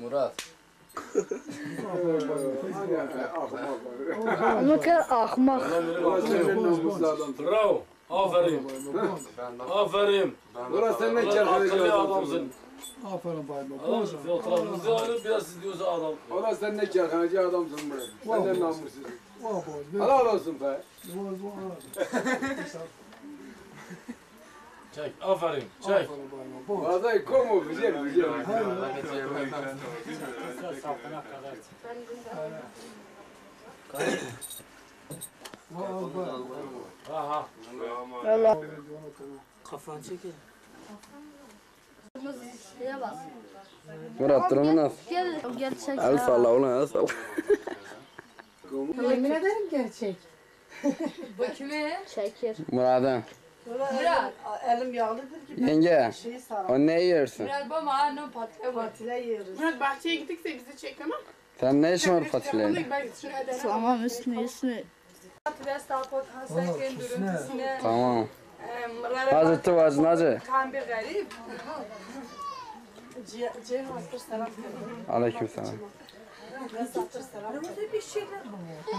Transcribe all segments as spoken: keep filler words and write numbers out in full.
Murat. Ama ke ahmak. Bravo. Aferin. Aferin. Ulan sen ne kerhaneci adamsın. Aferin bayım. Biraz siz diyorsa adam. Ulan sen ne kerhaneci adamsın be. Sen ne namussuz. Helal olsun be. Çek, aferin, çek. Vallahi como güzel, güzel. Aha. Kafan çekil. Murat, durumu nasıl? Gel, gel çek. El salla ulan, el salla. Yemin ederim gerçek. Bu kime? Şakir. Murat'ın. Murat. Elim yağlıdır ki ben Yenge, şeyi sarar. O ne yiyorsun? Murat, bu ma no patile. Patile yiyoruz. Murat, bahçeye gittikse bizi çek, tamam? Sen ne işin var fasulyeyle? Tamam, üstüne, üstüne. Tamam. Hazreti vacnacı. Aleyküm selam.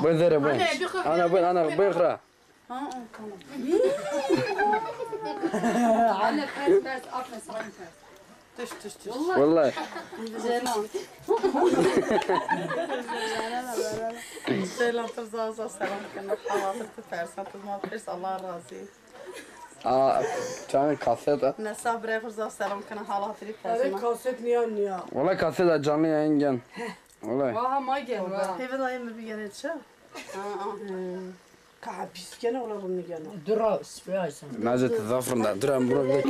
Buyur zere buyur. Ana buyur, ana buyur. Ha, tamam. Anne, pes, pes, atma, sakın pes. Düş, düş, düş. Vallahi. Ceylan. Ceylan, tu zaf zaf selam kena. Halatı tu persa, tu ma pers, Allah razı. Aa, canı kaseta. Nesa bre, tu zaf selam kena, halatı persa. Evet, kaset niye, niye? Vallahi kaseta canlı yayın gen. Vallahi. Vaha ma gel, vaha. Hevin ayı mı bir gene ça? Ha, ha. Ka hapis gene ola bunu gene. Dura, spiyaysan. Nace, tu zaf rinda. Dur, em bunu bir.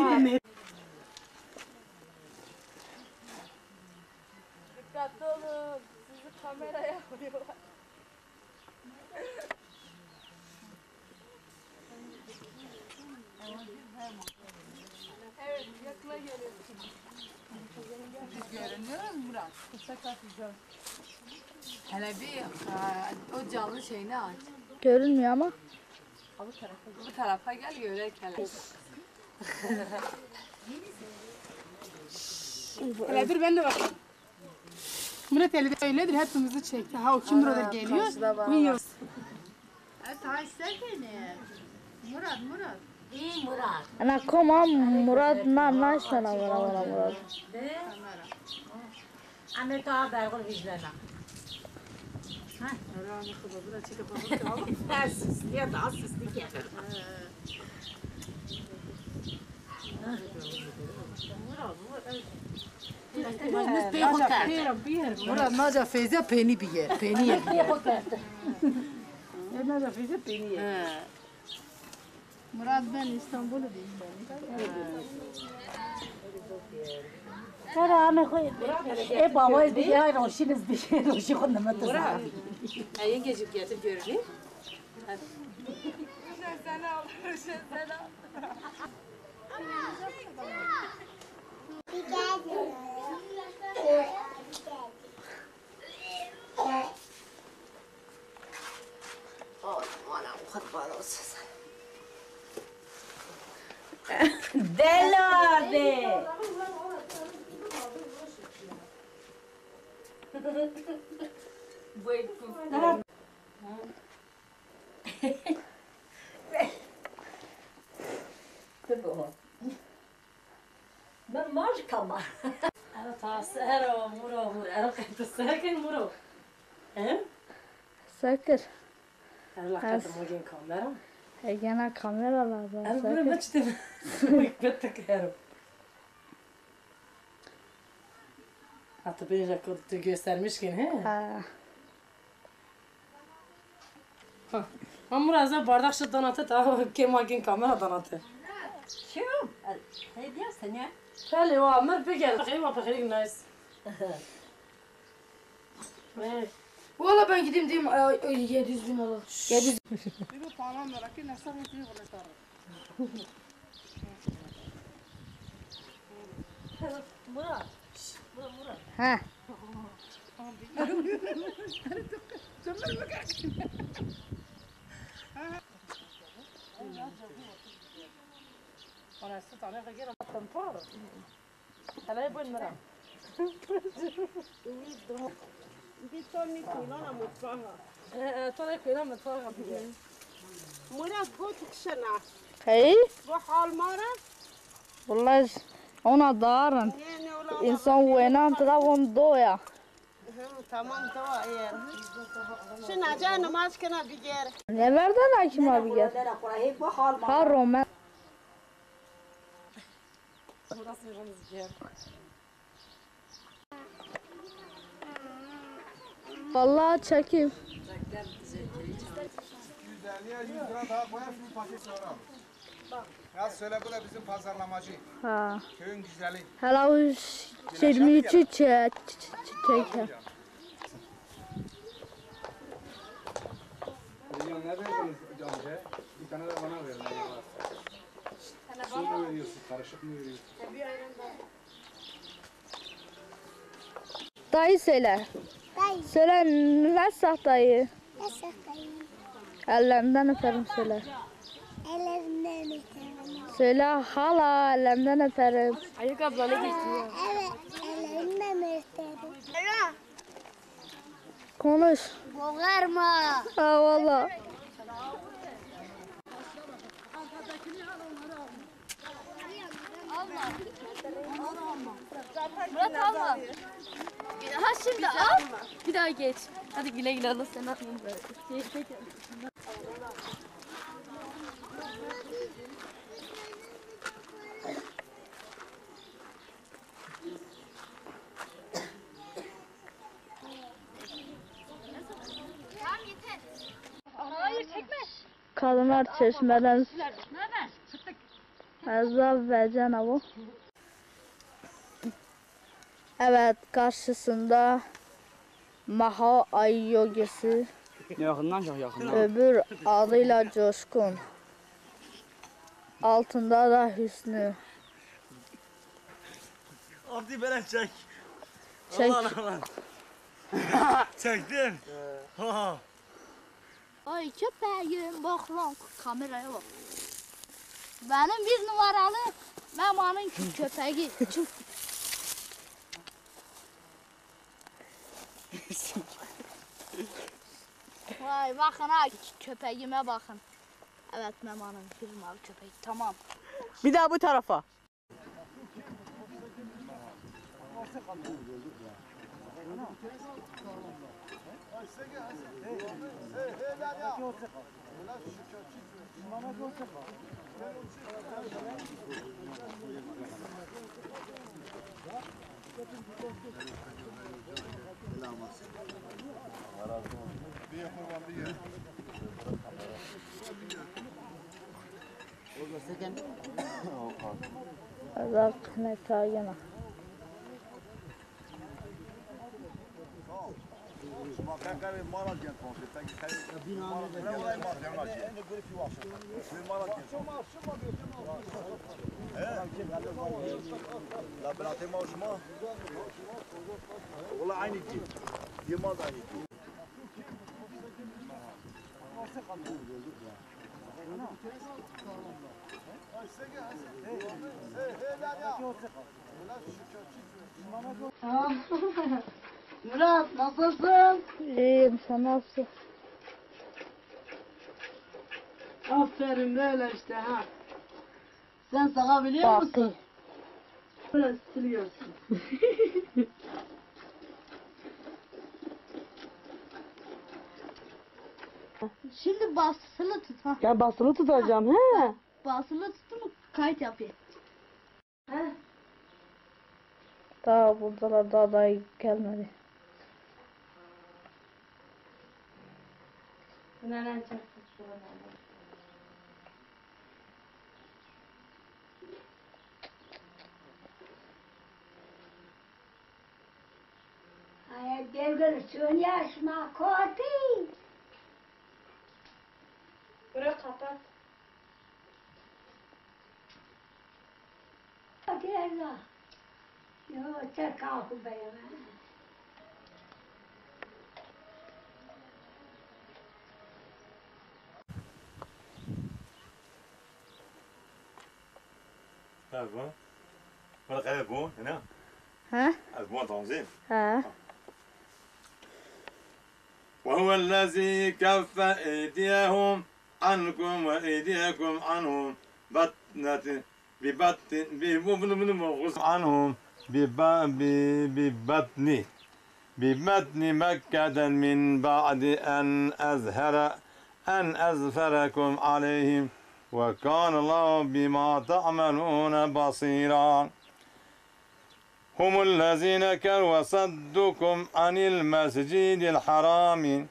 Dikkatli olun. Sizi kameraya alıyorlar. Evet, yakına geliyorsun. Biz görünüyoruz Murat. Kısa kaçacağız. Hele bir, e, o canlı şeyini aç. Görünmüyor ama. Ha, bu tarafa, bu tarafa gel, görek hele. Hele dur, ben de bakayım. Murat eli de öyledir, hepimizi çekti. Ha, o kim burada geliyor? Karşıda var. Bu yıl. E, taş sekeni. Murat, Murat. İyi Murat. Ana koma Murat na naştana vura vura Murat. De. Ame daha bergul vicdana. Ha? Allah'ım, kıvırdı da çekip bakıp. Daha süslü, daha süslü gelir. Murat, naca Feyza peni biye, peni ye biye. E, naca Feyza peni ye. Murat, ben İstanbul'u değil. Her anı koy. E, baba diye, roşiniz diye, roşi koy, ne mutlu. Murat, e, yengecik getir görüneyim. Hadi. Sen al, sen al. Oy, anam, kurban olsun sana. Deli abi. Ti bo. Mi marka ma. Ero ta sero, Muro, Muro. Ero qey tu sekir, Muro. He? Sekir. Ero la qey tu ma gên kamera. Egena kamera la da. Ero Muro, sekir. Ma çi te betek ero. Ha, tu bêje ku tu göstermiş gên, he? Ha. Ha. Ha, Mura, ez bardak şi danate, ta ke ma gên kamera danate. Şu, hediye sene. Pele wa, mir bigel. Xeyma pexerik nice. Valla ben gideyim diyeyim, e, e, yedi yüz bin alalım. Yedi yüz. Bir bu pahalı merak etme, nasıl bir şey bu ne tarafı? Murat. Murat, Murat. Ha. Ona su tane gel. Hele bun Murat. Bir ton koyulan mutfağa. E, e, ton koyulan mutfağa. Murat, bu çıkışına. Hey? Bu hal mara. Vallahi ona darın. Ne, ne ola? İnsan wênan tıra von doya. Hı, tamam, tamam, iyi. Şina ca namaz kena biger. Ne verden akima biger? Ha, Romen. Vallahi çekeyim. Yüz elliye yüz gram daha koyar, full paket sonra. Ya söyle, bu da bizim pazarlamacı. Ha. Köyün güzeli. Hele o ş-, yirmi üçü çe-, ç-, ç-, ç-, çek. Milyon ne verdiniz amca? Bir tane de bana verin. Su mu veriyorsun, karışık mı veriyorsun? Dayı söyle. Dayı. Söyle, nasıl dayı? Nasıl dayı? Ellerinden öperim söyle. Ellerinden öperim. Söyle hala, ellerinden öperim. Ayak abla ne geçti ya? Evet, ellerinden öperim. Konuş. Boğarma. Ha, valla. Murat, alma. Ha, şimdi al. Bir daha geç. Hadi güle güle, Allah seni atmayın. Hayır, çekme. Kadınlar çeşmeden. Nereden? Çıktık. Ezra ve Cenabo. Evet, karşısında Maha Ay Yogisi. Yakından çek, yakından. Öbür adıyla Coşkun. Altında da Hüsnü. Abdi, bana çek. Çek. Aman, aman. Çektin. Ha. Ay köpeğim, bak lan, kameraya bak. Benim bir numaralı Memo'nun kö-, köpeği. Çık. Vay, bakın ha, köpeğime bakın. Evet, Memo'nun bir numaralı köpeği. Tamam. Bir daha bu tarafa. Rak ne tayena. Şima qeqerê mala cen tonse, peki, peki, mala cen tonse. Mala cen tonse. He? La biratê ma şima? Wala aynı ki. Yılmaz aynı ki. Murat, nasılsın? İyiyim, sen nasılsın? Aferin, böyle işte ha. Sen sağabiliyor musun? Böyle siliyorsun. Şimdi basılı tut ha. Ya basılı tutacağım, he. Basılı tuttum mu kayıt yapayım. He. Daha buradalar, daha, daha gelmedi. Bunlar en çok. Ay, devgir, şunu yaşma, korkuy. Bura kapat. Hadi Allah. Yo, tek kalkıp beyeme. Tabii. Bana kare bu, ne? He? Ez bon tanzî. He. وهو الذي كف أيديهم عنكم وأيديكم عنهم بطنة ببطن عنهم ببطن ببطن مكة من بعد أن أظهر أن أظفركم عليهم وكان الله بما تعملون بصيرا. هم الذين كفروا وصدوكم عن المسجد الحرام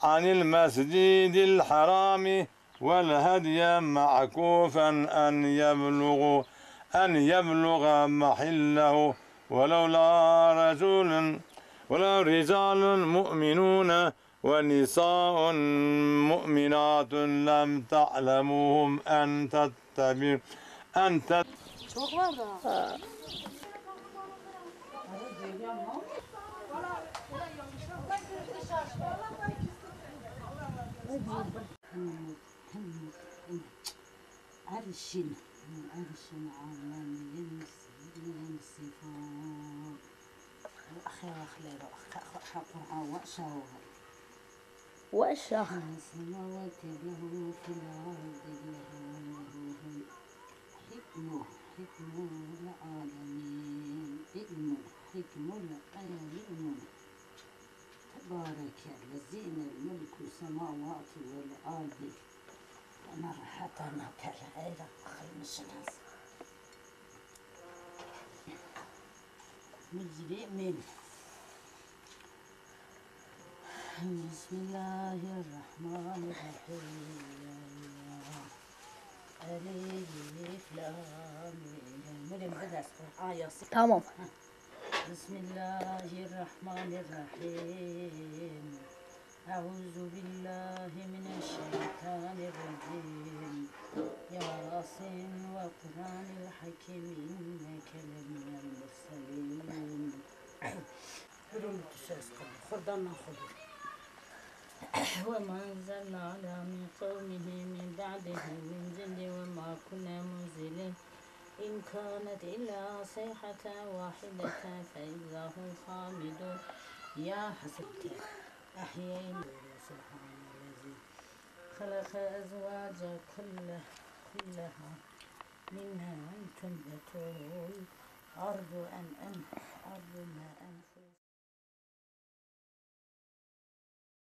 عن المسجد الحرام والهدي معكوفا أن يبلغوا أن يبلغ محله ولولا رجل ولولا رجال مؤمنون ونساء مؤمنات لم تعلموهم أن تتبعوا أن تت Çok var da. Erşin, erşin alem yensifun. Axe axe lero, axe axe Qur'an weşa o. Weşa. السماوات له في الأرض له حكمه حكم العالمين علم حكم العالم تبارك الذي له ملك السماوات والأرض. Ana rahat ana kere eyra xılmışınız. مجرمين. بسم الله الرحمن الرحيم. ألف لام ميم. Mirim bir ders Kur'an Yasin. Tamam. بسم الله الرحمن الرحيم. أعوذ بالله من الشيطان الرجيم. ياسين والقرآن الحكيم إنك لمن المرسلين. Durun, ses kılın. Xurdan xo dur. وما أنزلنا على من قومه من بعده من جند وما كنا منزلين. إن كانت إلا صيحة واحدة فإذا هم خامدون. يا حسرتي أحيينا سبحان الذي خلق أزواج كل كلها مما تنبت الأرض أم أم أرض ما أنفسهم